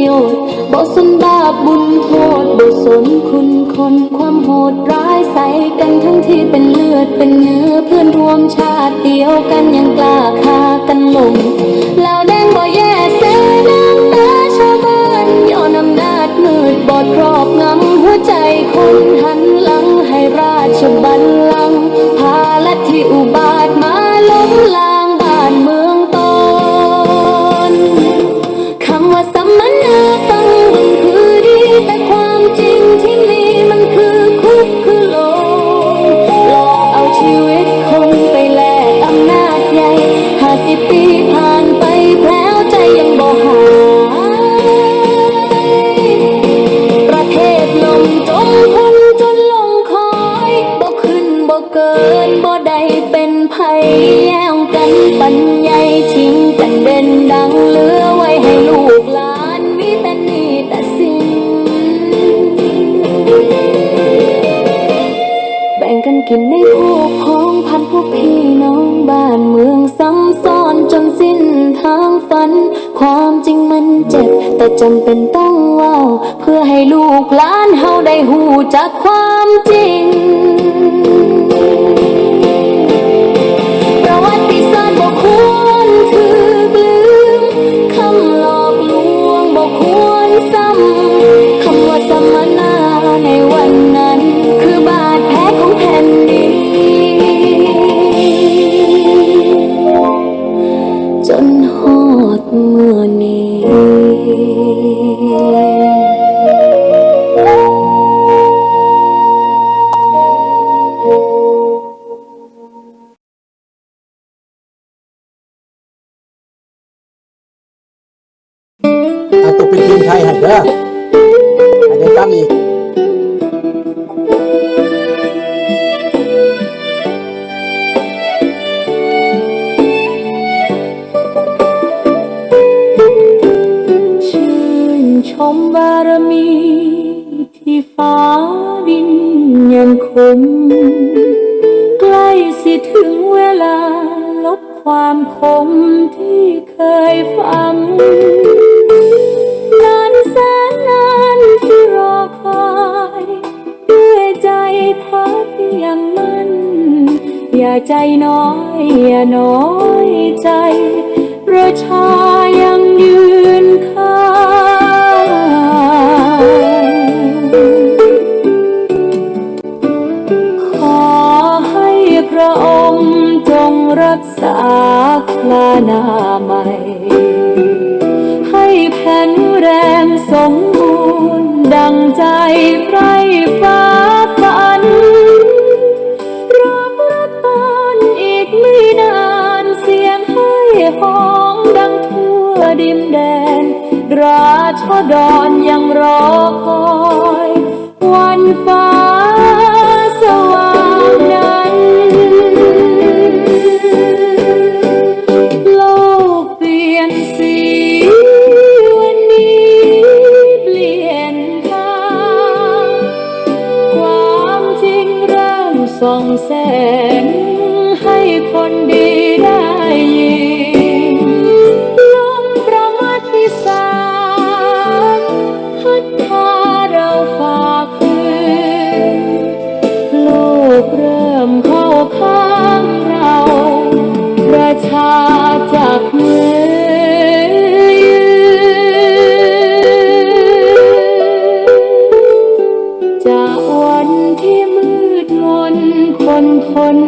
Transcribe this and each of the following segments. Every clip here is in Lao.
ດ ບໍ່ສົນບາບບຸນໂທດ ບໍ່ສົນຄຸນຄົນຄວາມໂຫດຮ້າຍ ໃສ່ກັນທັງທີ່ເປັນເລືອດເປັນເນື້ອ ເພື່ອນຮ່ວມຊາດດຽວກັນ ຍັງກ້າຂ້າກັນລົງ ລາວແດງບໍ່ແຍແສ ນ້ຳຕາຊາວບ້ານ ຍ້ອນອຳນາດມືດບອດຄຣອບງຳຫົວໃຈຄົນ ຫັນຫຼັງໃຫ້ລາຊະບັນລັງ ພາລັດທິອຸບາດມາລົ້ມລ້າງບ້ານເມືອງຕອນ. ຄຳວ່າສຳມະນາຟັງເບິ່ງຄືດີ ແຕ່ຄວາມຈິງທີ່ມີມັນຄືຄຸກຄືໂລງ ຫຼອກເອົາຊີວິດຄົນໄປແລກອຳນາດໃຫຍ່ ຫ້າສິບປີຜ່ານໄປແຜວໃຈຍັງບໍ່ຫາຍ ປະເທດລົ້ມຈົມຄົນຈົນລົງຄອຍ ບໍ່ຂຶ້ນບໍ່ເກີນ ບໍ່ໄດ້ເປັນ ໄພແຍ່ງກັນປັນໃຫຍ່ ຊິງກັນເດັ່ນດັງ ເຫຼືອໄວ້ໃຫ້ລູກຫຼານ ມີແຕ່ໜີ້ແຕ່ສິນ ແບ່ງກັນກິນໃນພວກຂອງພັນພວກພີ່ນ້ອງ ບ້ານເມືອງຊ້ຳຊ້ອນຈົນສິ້ນທາງຝັນ ຄວາມຈິງມັນເຈັບ ແຕ່ຈຳເປັນຕ້ອງເວົ້າ ເພື່ອໃຫ້ລູກຫຼານເຮົາໄດ້ຮູ້ຈັກຄວາມຈິງ. ປະຫວັດຕິສາດບໍ່ຄວນຖືກລືມ ຄຳຫຼອກລວງບໍ່ຄວນຊ້ຳ ຄຳວ່າສຳມະນາໃນວັນນັ້ນ ຄືບາດແຜຂອງແຜ່ນດິນ ຈົນຮອດມື້ນີ້. ເອົາຕົກເປັນທີມໄທຫັ້ນເດີ ໃຫ້ໄດ້ຟັງອີກ. ຊື່ນຊົມບາລະມີທີ່ຟ້າດິນຍັງຄົງ ໃກ້ຊິເຖິງເວລາລົບຄວາມຄົງທີ່ເຄີຍຝັງ ນານແສນນານທີ່ລໍຄອຍ ດ້ວຍໃຈພັກຍັງໝັ້ນ ຢ່າໃຈນ້ອຍ ຢ່ານ້ອຍໃຈ ປະຊາຍັງຢືນຂ້າງ ຂໍໃຫ້ພະອົງຈົ່ງຮັກສາພະນາໄມ ໃຫ້ແຂງແຮງສົມບູນ ດັ່ງໃຈໃຝ່ຟາຝັນ ລອກລັກຕອນອີກມີນານ ສຽງໄຫ້ຮ້ອງດັງທົ່ວດິນແດນ ລາຊະດອນຍັງລໍຄອຍ ວັນຟ້າສະຫວ່າງນັ້ນ ໂລກປ່ຽນສີ ວັນນີ້ປ່ຽນທາງ ຄວາມຈິງເລີ່ມສ່ອງແສງ ໃຫ້ຄົນດີໄດ້ຍິນ ລົງປະຫວັດຕິສາດ ພັດພາເຮົາຝາກຄືນ ໂລກເລີ່ມເຂົ້າຂ້າງເຮົາ ປະຊາຈັກເມືອງ ຈາກວັນທີ່ມືດມົນຄົນທົນ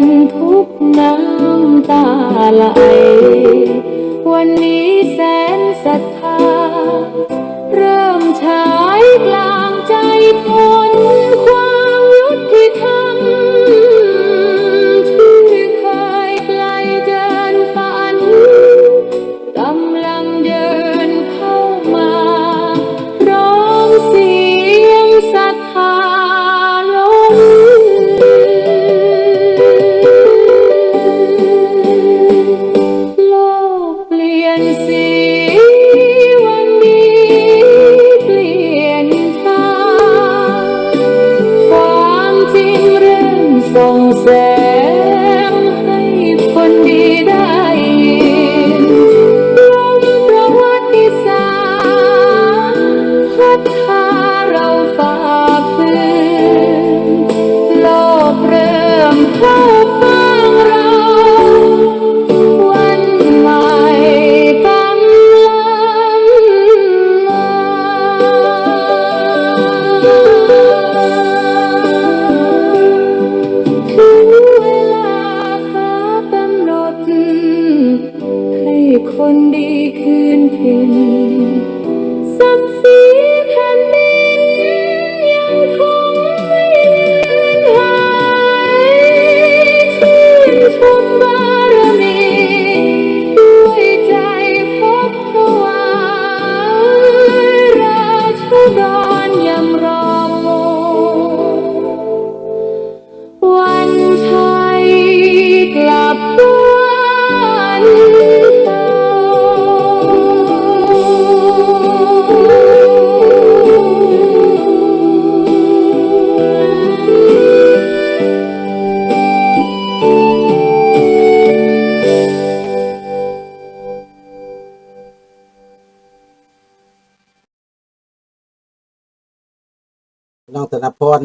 ນ້ອງທະນະພອນ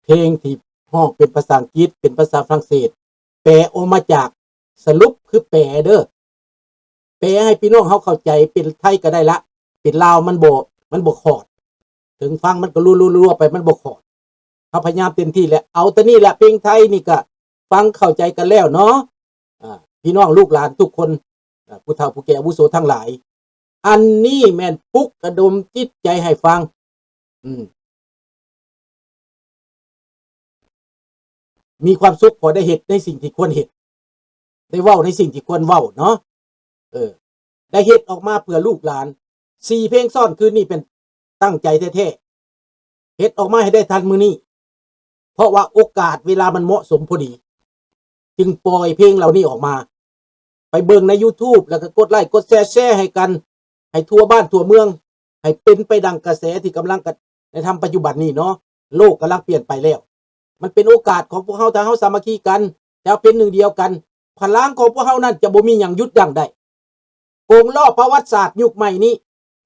ເພງທີ່ຮ້ອງເປັນພາສາອັງກິດ ເປັນພາສາຝຣັ່ງເສດ ແປອອກມາຈາກ ສະຫຼຸບຄືແປເດີ ແປໃຫ້ພີ່ນ້ອງເຮົາເຂົ້າໃຈ ເປັນໄທກໍໄດ້ລະ ເປັນລາວມັນບໍ່ ມັນບໍ່ຂອດ ເຖິງຟັງມັນກໍລົວໆໄປ ມັນບໍ່ຂອດ. ເຮົາພະຍາຍາມເຕັມທີ່ແລ້ວ ເອົາແຕ່ນີ້ແຫຼະ ເພງໄທນີ້ກະຟັງເຂົ້າໃຈກັນແລ້ວເນາະ ອາ ພີ່ນ້ອງລູກຫຼານທຸກຄົນ ອາ ຜູ້ເຖົ້າຜູ້ແກ່ອາວຸໂສທັງຫຼາຍ ອັນນີ້ແມ່ນປຸກລະດົມຈິດໃຈໃຫ້ຟັງ ອືມ ມີຄວາມສຸກ ເພາະໄດ້ເຮັດໃນສິ່ງທີ່ຄວນເຮັດ ໄດ້ເວົ້າໃນສິ່ງທີ່ຄວນເວົ້າເນາະ ເອີ ໄດ້ເຮັດອອກມາເພື່ອລູກຫຼານ ສີ່ເພງຊ້ອນຄືນນີ້ເປັນຕັ້ງໃຈແທ້ໆ ເຮັດອອກມາໃຫ້ໄດ້ທັນມື້ນີ້ ເພາະວ່າໂອກາດເວລາມັນເໝາະສົມພໍດີ ຈຶ່ງປ່ອຍເພງເຫຼົ່ານີ້ອອກມາ ໄປເບິ່ງໃນຢູທູບ ແລ້ວກໍກົດໄລ້ກົດແຊ ແຊໃຫ້ກັນ ໃຫ້ທົ່ວບ້ານທົ່ວເມືອງ ໃຫ້ເປັນໄປດັ່ງກະແສທີ່ກຳລັງກະ ໃນທຳປັດຈຸບັນນີ້ເນາະ ໂລກກຳລັງປ່ຽນໄປແລ້ວ ມັນເປັນໂອກາດຂອງພວກເຮົາ ຖ້າເຮົາສາມັກຄີກັນ ຖ້າເຮົາເປັນໜຶ່ງດຽວກັນ ພະລັງຂອງພວກເຮົານັ້ນຈະບໍ່ມີຫຍັງຢຸດຢັ້ງໄດ້. ກົງລໍ້ປະຫວັດສາດຍຸກໃໝ່ນີ້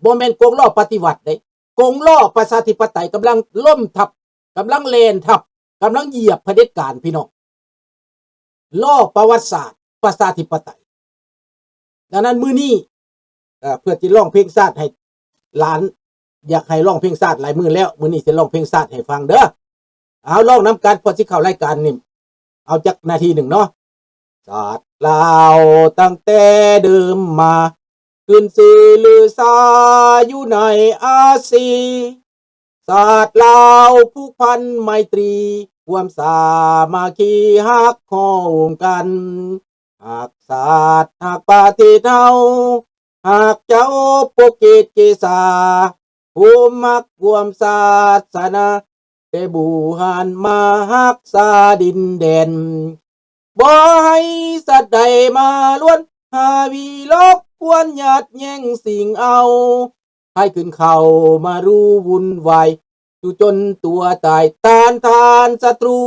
ບໍ່ແມ່ນກົງລໍ້ປະຕິວັດເດ້ ກົງລໍ້ປະຊາທິປະໄຕກຳລັງລົ້ມທັບ ກຳລັງແລ່ນທັບ ກຳລັງຢຽບຜະເດັດການ ພີ່ນ້ອງ ລໍ້ປະຫວັດສາດປະຊາທິປະໄຕ. ດັ່ງນັ້ນມື້ນີ້ ເອີ ເພື່ອຊິຮ້ອງເພງຊາດໃຫ້ຫຼານ ຢາກໃຫ້ຮ້ອງເພງຊາດຫຼາຍມື້ແລ້ວ ມື້ນີ້ຊິຮ້ອງເພງຊາດໃຫ້ຟັງເດີ. ເອົາ ຮ້ອງນຳກັນ ເພາະຊິເຂົ້າລາຍການນີ້ ເອົາຈັກນາທີໜຶ່ງເນາະ. ຊາດລາວຕັ້ງແຕ່ເດີມມາ ຂຶ້ນຊື່ລືຊາຢູ່ໃນອາຊີ ຊາດລາວຜູກພັນໄມຕີ ຄວາມສາມັກຄີຮັກຫ້ອງກັນ ຮັກຊາດຮັກປະເທດເຮົາ ຮັກເຈົ້າປົກເກດເກສາ ພູມຮັກຮ່ວມສາສະໜາ ແຕ່ບູຮານມາຮັກສາດິນແດນ ບໍ່ໃຫ້ສັດໃດມາລວນ ຫາວີລົບກວນຍາດແຍ່ງຊິງເອົາ ໃຫ້ຂຶ້ນເຂົ້າມາຣູວຸ່ນວາຍ ຢູ່ຈົນຕົວຕາຍ ຕ້ານທານສັດຕູ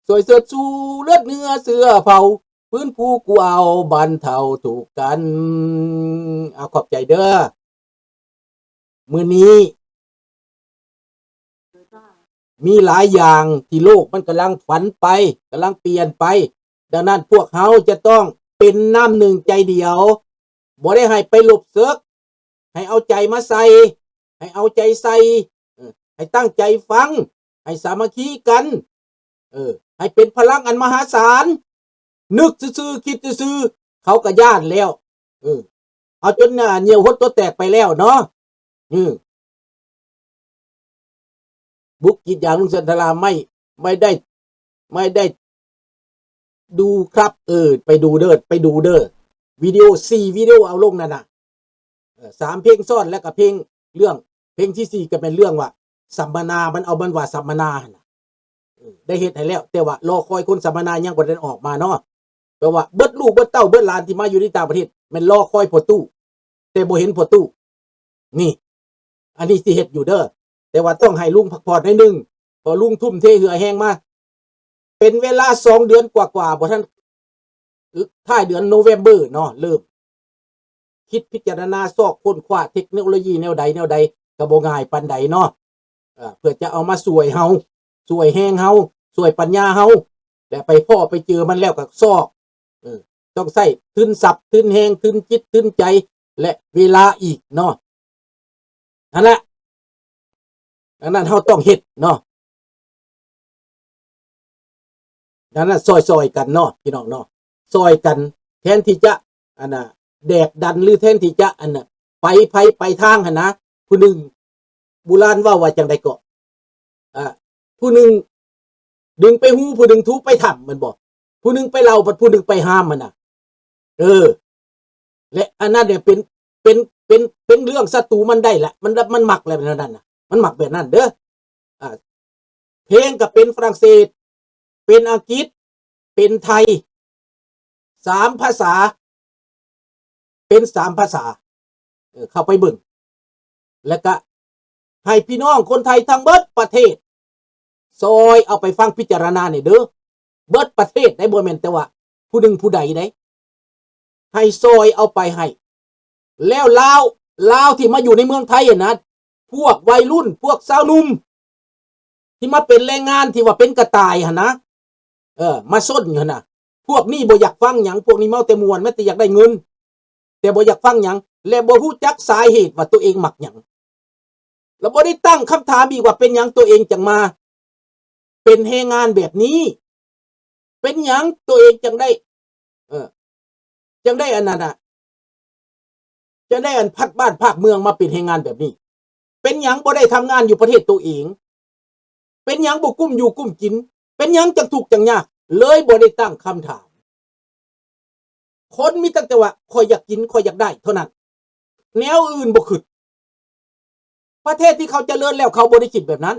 ຊ່ວຍເຊີດຊູເລືອດເນື້ອເຊື້ອເຜົ່າ ຟື້ນຟູກູ້ເອົາບັນເທົາທຸກກັນ. ອາ ຂອບໃຈເດີ. ມື້ນີ້ ມີຫຼາຍຢ່າງທີ່ໂລກມັນກຳລັງຜັນໄປ ກຳລັງປ່ຽນໄປ. ດັ່ງນັ້ນພວກເຮົາຈະຕ້ອງເປັນນ້ຳໜຶ່ງໃຈດຽວ ບໍ່ໄດ້ໃຫ້ໄປລົບເສິກ ໃຫ້ເອົາໃຈມາໃສ່ ໃຫ້ເອົາໃຈໃສ່ ເອີ ໃຫ້ຕັ້ງໃຈຟັງ ໃຫ້ສາມັກຄີກັນ ເອີ ໃຫ້ເປັນພະລັງອັນມະຫາສານ. ນຶກຊື່ໆ ຄິດຊື່ໆ ເຂົາກໍຢ້ານແລ້ວ ເອີ ເອົາຈົນ ອ່າ ຍ່ຽວຫົດຕົວແຕກໄປແລ້ວເນາະ ເອີ. ບຸກກີດຢາງລຸງເຊີນທະລາ ໄມ່ ໄມ່ໄດ້ ໄມ່ໄດ້ດູຄັບ ເອີ ໄປດູເດີ ໄປດູເດີ ວິດີໂອ ສີ່ວິດີໂອເອົາລົງນັ້ນນະ ເອີ ສາມເພງຊ້ອນ ແລ້ວກໍເພງເລື່ອງ ເພງທີສີ່ກໍແມ່ນເລື່ອງວ່າສຳມະນາ ມັນເອົາ ມັນວ່າສຳມະນາຫັ້ນນະ ເອີ ໄດ້ເຮັດໃຫ້ແລ້ວ ແຕ່ວ່າລໍຄອຍຄົນສຳມະນາຍັງບໍ່ໄດ້ອອກມາເນາະ ແປວ່າເບິດລູກເບິດເຕົ້າເບິດຫຼານທີ່ມາຢູ່ໃນຕ່າງປະເທດ ແມ່ນລໍຄອຍພໍ່ຕູ້ ແຕ່ບໍ່ເຫັນພໍ່ຕູ້ ນີ້ ອັນນີ້ຊິເຮັດຢູ່ເດີ ແຕ່ວ່າຕ້ອງໃຫ້ລຸງພັກຜ່ອນໜ້ອຍໜຶ່ງ ເພາະລຸງທຸ່ມເທເຫື່ອແຮງມາ ເປັນເວລາສອງເດືອນກວ່າໆ ບໍ່ທັນ ທ້າຍເດືອນໂນເວມເບີເນາະ ເລີ່ມຄິດພິຈາລະນາຊອກຄົ້ນຄວ້າເຕັກໂນໂລຢີແນວໃດແນວໃດ ກໍບໍ່ງ່າຍປານໃດເນາະ ເອີ ເພື່ອຈະເອົາມາຊ່ວຍເຮົາ ຊ່ວຍແຮງເຮົາ ຊ່ວຍປັນຍາເຮົາ ແລະ ໄປພໍ້ໄປເຈີມັນແລ້ວກໍຊອກ ເອີ ຕ້ອງໃຊ້ທຶນຊັບ ທຶນແຮງ ທຶນຈິດ ທຶນໃຈ ແລະ ເວລາອີກເນາະ ຫັ້ນແຫຼະ. ດັ່ງນັ້ນເຮົາຕ້ອງເຮັດເນາະ ດັ່ງນັ້ນຊ່ອຍໆກັນເນາະ ພີ່ນ້ອງເນາະ ຊ່ອຍກັນ ແທນທີ່ຈະ ອັນນ່າ ແດກດັນ ຫຼື ແທນທີ່ຈະ ອັນນ່າ ໄປໃຜໄປທາງຫັ້ນນະ ຜູ້ໜຶ່ງ ບູຮານເວົ້າວ່າຈັ່ງໃດເກາະ ອ່າ ຜູ້ໜຶ່ງດຶງໄປຮູ ຜູ້ໜຶ່ງຖູໄປຖ້ຳ ແມ່ນບໍ່? ຜູ້ໜຶ່ງໄປເລົ່າ ພັດຜູ້ໜຶ່ງໄປຫາມຫັ້ນນະ ເອີ ແລະ ອັນນັ້ນເນຍເປັນ ເປັນ ເປັນ ເປັນເລື່ອງສັດຕູມັນໄດ້ລະ ມັນ ມັນມັກແຫຼະແນວນັ້ນນະ ມັນມັກແບບນັ້ນເດີ ອ່າ ເພງກໍເປັນຝຣັ່ງເສດ ເປັນອັງກິດ ເປັນໄທ ສາມພາສາ ເປັນສາມພາສາ ເອີ ເຂົ້າໄປເບິ່ງ ແລ້ວກະໃຫ້ພີ່ນ້ອງຄົນໄທທັງເບິດປະເທດ ຊ່ອຍເອົາໄປຟັງພິຈາລະນາແດ່ເດີ ເບິດປະເທດໃດ໋ ບໍ່ແມ່ນແຕ່ວ່າຜູ້ໜຶ່ງຜູ້ໃດໃດ໋ ໃຫ້ຊ່ອຍເອົາໄປໃຫ້ ແລ້ວລາວ ລາວທີ່ມາຢູ່ໃນເມືອງໄທຫັ້ນນະ ພວກໄວລຸ້ນ ພວກຊາວໜຸ່ມ ທີ່ມາເປັນແຮງງານ ທີ່ວ່າເປັນກະຕ່າຍຫັ້ນນະ ເອີ ມາຊົນຢູ່ຫັ້ນນະ. ພວກນີ້ບໍ່ຢາກຟັງຫຍັງ, ພວກນີ້ເມົາແຕ່ມ່ວນ, ມີແຕ່ຢາກໄດ້ເງິນ ແຕ່ບໍ່ຢາກຟັງຫຍັງ ແລະ ບໍ່ຮູ້ຈັກສາເຫດວ່າຕົວເອງມັກຫຍັງ ແລະ ບໍ່ໄດ້ຕັ້ງຄຳຖາມອີກວ່າເປັນຫຍັງຕົວເອງຈັ່ງມາເປັນແຮງງານແບບນີ້, ເປັນຫຍັງຕົວເອງຈັ່ງໄດ້ ເອີ ຈັ່ງໄດ້ອັນນັ້ນນະ ຈັ່ງໄດ້ອັນພັດບ້ານພາກເມືອງມາເປັນແຮງງານແບບນີ້? ເປັນຫຍັງບໍ່ໄດ້ທຳງານຢູ່ປະເທດຕົວເອງ? ເປັນຫຍັງບໍ່ກຸ້ມຢູ່ກຸ້ມກິນ? ເປັນຫຍັງຈັ່ງທຸກຈັ່ງຍາກ? ເລີຍບໍ່ໄດ້ຕັ້ງຄຳຖາມ. ຄົນມີຕັ້ງແຕ່ວ່າ ຂ້ອຍຢາກກິນ ຂ້ອຍຢາກໄດ້ເທົ່ານັ້ນ, ແນວອື່ນບໍ່ຄິດ. ປະເທດທີ່ເຂົາຈະເລີນແລ້ວ ເຂົາບໍ່ໄດ້ຄິດແບບນັ້ນ.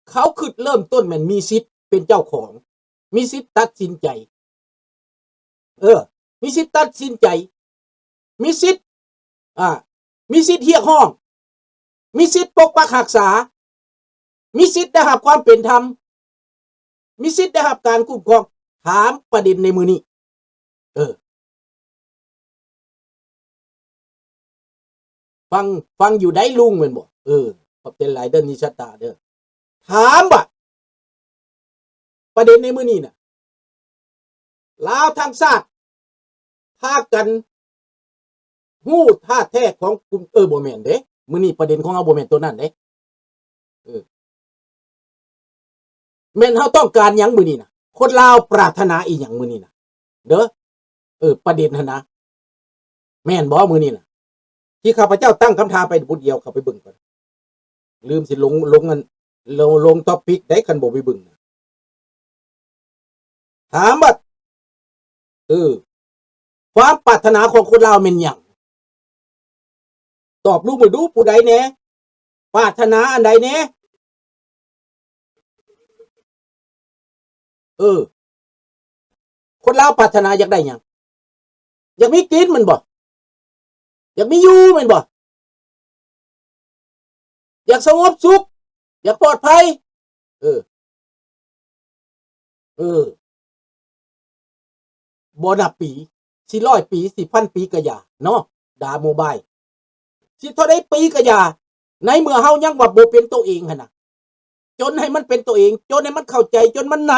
ເຂົາຄິດເລີ່ມຕົ້ນແມ່ນມີສິດເປັນເຈົ້າຂອງ, ມີສິດຕັດສິນໃຈ, ເອີ ມີສິດຕັດສິນໃຈ, ມີສິດ ອ່າ ມີສິດຮຽກຮ້ອງ, ມີສິດປົກປັກຮັກສາ, ມີສິດໄດ້ຮັບຄວາມເປັນທຳ, ມີສິດໄດ້ຮັບການຄຸ້ມຄອງ. ຖາມປະເດັນໃນມື້ນີ້ ເອີ ຟັງ ຟັງຢູ່ໃດລຸງແມ່ນບໍ່? ເອີ ຂອບໃຈຫຼາຍເດີ ນິຊະຕາເດີ. ຖາມວ່າ ປະເດັນໃນມື້ນີ້ນະ ລາວທັງຊາດພາກັນຮູ້ທ່າແທ້ຂອງກຸ່ມ ເອີ ບໍ່ແມ່ນເດ້ ມື້ນີ້ປະເດັນຂອງເຮົາບໍ່ແມ່ນໂຕນັ້ນເດ້. ເອີ ແມ່ນເຮົາຕ້ອງການຫຍັງມື້ນີ້ນະ? ຄົນລາວປາດຖະໜາອີ່ຫຍັງມື້ນີ້ນະ ເດີ? ເອີ ປະເດັນຫັ້ນນະ ແມ່ນບໍ່ມື້ນີ້ນະ? ທີ່ຂ້າພະເຈົ້າຕັ້ງຄຳຖາມໄປບຸດດຽວ ເຂົ້າໄປເບິ່ງກ່ອນ. ລືມຊິລົງ ລົງອັນ ລົງ ລົງ topic ໄດ້ ຄັນບໍ່ໄປເບິ່ງນະ. ຖາມວ່າ ເອີ ຄວາມປາດຖະໜາຂອງຄົນລາວແມ່ນຫຍັງ? ຕອບລຸງມາດູ ຜູ້ໃດແດ່? ປາດຖະໜາອັນໃດແດ່? ເອີ ຄົນລາວປາດຖະໜາຢາກໄດ້ຫຍັງ? ຢາກມີກິນແມ່ນບໍ່? ຢາກມີຢູ່ແມ່ນບໍ່? ຢາກສະຫງົບສຸກ ຢາກປອດໄພ ເອີ ເອີ ບໍ່ນັບປີ ຊິຮ້ອຍປີ ຊິພັນປີກະຢ່າເນາະ ດາໂມບາຍ ຊິເທົ່າໃດປີກະຢ່າ ໃນເມື່ອເຮົາຍັງວ່າບໍ່ເປັນໂຕເອງຫັ້ນນະ ຈົນໃຫ້ມັນເປັນໂຕເອງ ຈົນໃຫ້ມັນເຂົ້າໃຈ ຈົນມັນໃນ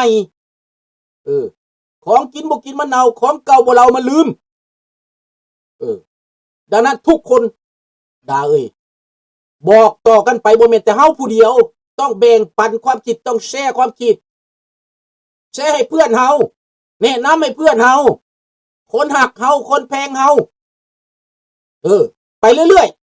ເອີ ຂອງກິນບໍ່ກິນມັນເນົ່າ ຂອງເກົ່າບໍ່ເລົ່າມັນລືມ ເອີ ດັ່ງນັ້ນທຸກຄົນ ດາເອີຍ ບອກຕໍ່ກັນໄປ ບໍ່ແມ່ນແຕ່ເຮົາຜູ້ດຽວ ຕ້ອງແບ່ງປັນຄວາມຄິດ ຕ້ອງແຊຄວາມຄິດ ແຊໃຫ້ເພື່ອນເຮົາ ແນະນຳໃຫ້ເພື່ອນເຮົາ ຄົນຮັກເຮົາ ຄົນແພງເຮົາ ເອີ ໄປເລື້ອຍ